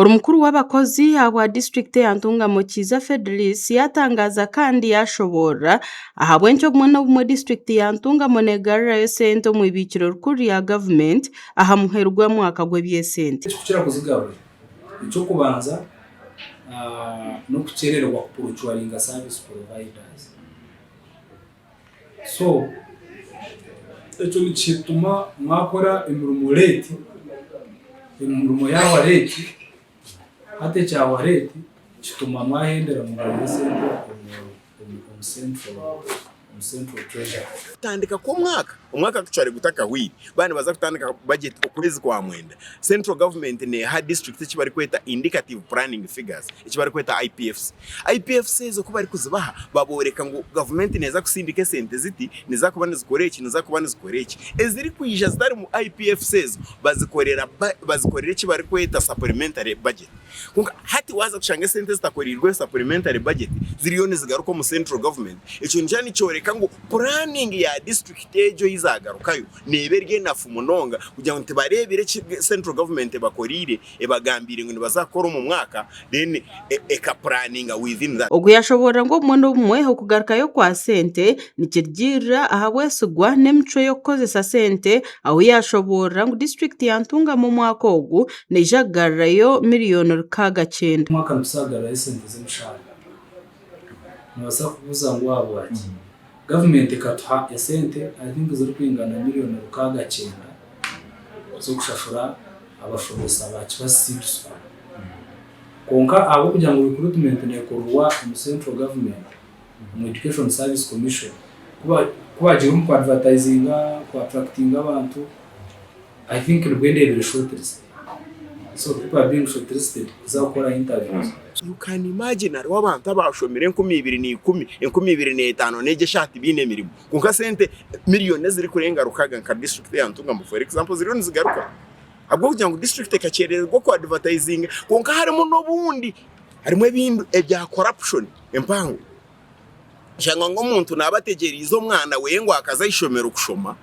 Mukuru w'abakozi ahabwa disiturikiti eya Ntungamo Kiiza Fedrice yaatangaza kandi yaashoboorora ahabw'enki obumwe n'obumwe disiturikiti ya Ntungamo neegarurayo sente omu ibiikiro rikuru rya gavumenti aha muheru gw'omwaka gw'eby'esente. Ekirikukira kuzigarura, eky'okubanza n'okukyerererwa kuprocuringa service providers. So ekyo nikituma mwakora emirimo late, emirimo yahwa late, hati ekyahwa late kituma mwahendera mugarura esente omu central omu central treasury. Kutandika kw'omwaka, omwaka actually gutakahwire, baaba nibaza kutandika budget okwezi kwa mwenda, central government neeha district eki barikweta indicative planning figures eki barikweta IPFs. IPFs ezo ku barikuzibaha babooreka ngu gavumenti neeza kusindika esente ziti, niza kuba nizikora eki, niza kuba nizikora eki. Ezirikwija zitari mu IPFs ezo bazikorera bazikorera eki barikweta supplementary budget. Kwonka hati waaza kushanga esente ezitakoreirwe supplementary budget ziriyo nizigaruka omu central government, ekyo nikyo nikyoreka ngu planning ya district egyo ei zaagarukayo neeba eri enafu munonga kugira ngu tibareebire eki central government ebakoreire ebagambiire ngu nibaza kukora omu mwaka then ekapuraninga within that. Ogu yashoboorora ngu obumwe n'obumwe okugarukayo kwa sente nikirugiirira aha bwesigwa n'emicwe y'okukozesa sente ahu yashoboorora ngu disiturikiti ya Ntungamo omwaka ogu neija kugarurayo miriyoni 69. Omwaka nituza kugarurayo esente z'emishaara. Noobaasa kubuuza ngu ahabwaki? Gavumenti ekatuha esente I think zirikwingana miriyoni 69 z'okushashura abashomesa ba Kibazi Seed School. Kwonka ahabw'okugira ngu recruitment neekorwa omu central government omu Education Service Commission, ku baagiire omu ku advertisinga, ku attractinga abantu, I think nibwo ndeebire shortlisted. So people are being shortlisted kuza kukora interviews. You can imagine hariho abantu abaashomire 2010, 2005 n'egyo eshaaha tibaine emirimo kwonka sente miriyoni ezirikurenga rukaaga nka disiturikiti eya Ntungamo for example ziriyo nizigaruka ahabw'okugira ngu disiturikiti ekakyerererwa oku advertisinga kwonka harimu n'obundi harimu ebindi ebya corruption empango. Oshanga ngu omuntu naaba ategyereize omwana we ngu akaza aha ishomero kushoma,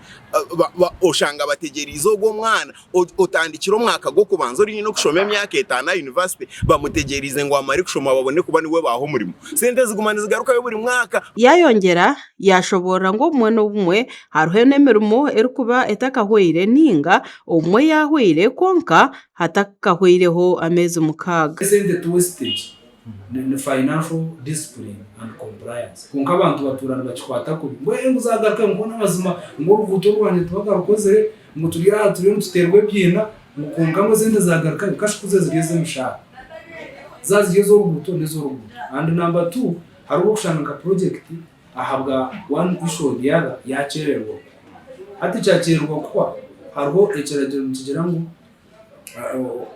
oshanga bategyereize ogwo omwana otandikire omwaka gw'okubanza ori nyine kushoma emyaka etaano aha yunivasite, bamutegyereize ngu amare kushoma babone kuba niwe baaha omurimo. Sente ziguma nizigarukayo buri mwaka. Yaayongyera yaashoboorora ngu obumwe n'obumwe hariho n'emirimo erikuba etakahweire nainga obumwe yaahweire kwonka hatakahweireho ameezi mukaaga. Esente ti wastage. Ni financial discipline and compliance. Kwonka abantu batuura nibakikwata kubi ngu ee ngu zagaruka ngu n'amazima ngu oruguuto orwangye tibakarukozire ngu turi aha turiyo nituteerwa ebyiina ngu kwonka ngu esente zagarukayo kasha ku ziri ez'emishaara. Zaaba ziri ez'oruguuto n'ez'oruguuto. And number two hariho obu orikushanga nka project ahabwa one issue or the other yakyerererwaho. Hati kyakyerererwa kuhwa hariho ekiragiro nikigira ngu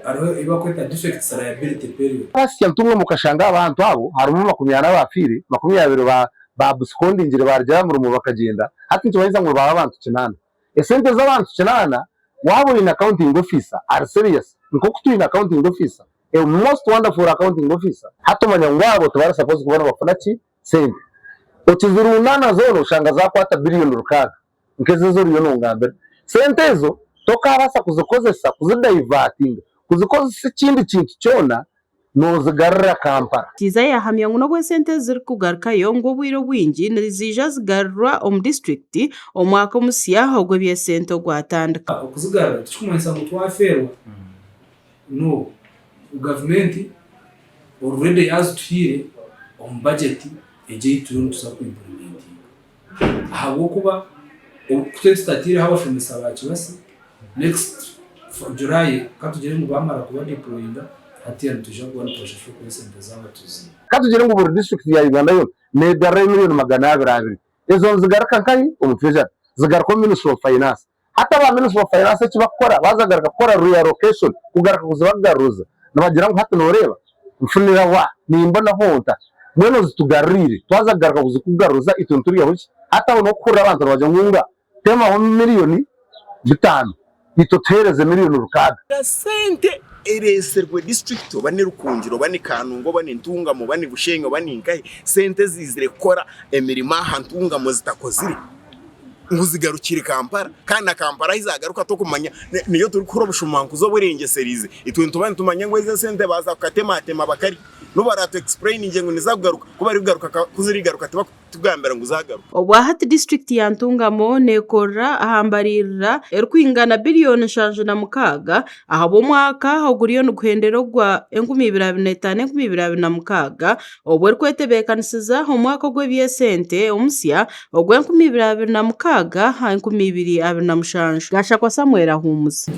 Hariho ebi barikweta defects liability period. Pastor Ntumwa mukashanga abantu abo harimu 40 abafiire, 20 ba abscondingire barugyire aha murimo bakagyenda, hati nikimanyisa ngu nibaaba abantu kinaana. Esente z'abantu kinaana waaba oine accounting officer ari serious nk'oku twine accounting officer, a most wonderful accounting officer, hati omanya ngu abo tibari supposed kuba nibafuna ki? Sente. Okizirundaana zoona oshanga zakwata billion rukaaga. Nk'ezo ezi oriyo nongambira. Sente ezo tokaabaasa kuzikozesa, kuzidayivatinga, kuzikozesa ekindi kintu kyona, noozigarura Kampala. Kiiza yaahamya ngu n'obu esente ezi zirikugarukayo ngu obwire obwingi niziija zigarurwa omu disiturikiti omwaka omusya ogw'eby'esente ogwatandika. Okuzigarura tikikumanyisa ngu twafeerwa, no, gavumenti already yaazituhaire omu bajeti egi ei turiyo nituza ku implementinga. Ahabw'okuba ku turi tutataireho abashomesa ba Kibasi, next July ka tugire ngu baamara kuba deployinga, hatiiya nitwija kuba nitubashashura kuha esente zaabo tuziine. Ka tugire ngu buri disiturikiti ya Uganda yoona neegarurayo miriyoni 200, ezo nizigaruka nkahi? Omu Treasury, zigaruka omu Ministry of Finance. Hati aba Ministry of Finance eki bakukora, baaza kugaruka kukora reallocation, kugaruka kuzibagaruza, nibagira ngu hati nooreeba nfunira wa, nimbonaho nta, mbwenu ozitugaruriire, twaza kugaruka kuzikugaruza itwe nituryaho ki? Hati aho n'okuhurira abantu nibagira ngu nga temaho miriyoni bitaano itwe otuheereze miriyoni rukaaga. Sente ereetsirwe disiturikiti oba ni Rukungiri oba ni Kanungu oba ni Ntungamo oba ni Bushenyi oba ni nkahi, sente eziizire kukora emirimo aha Ntungamo zitakozire. Ngu zigarukire Kampala kandi na Kampala ahi zagaruka tokumanya niyo turikuhurira obushumankuzi oburengyesereize. Itwe nituba nitumanya ngu ezo esente baaza kukatematema bakarya. N'obu baraatu explainingye ngu niza kugaruka, ku barikugaruka ku zirigaruka tibakutugambira ngu zagaruka. Obwahati disiturikiti ya Ntungamo nekorera aha mbaririra erikwingana biriyoni 76 ahabw'omwaka oguriyo niguhendera ogwa 2025, 2026 obwo erikwetebeekanisiza omwaka ogw'eby'esente omusya ogw'enkumi ibiri abiri na mukaaga aha enkumi ibiri abiri na mushanju. Gashakwa Samuel ahuumuza.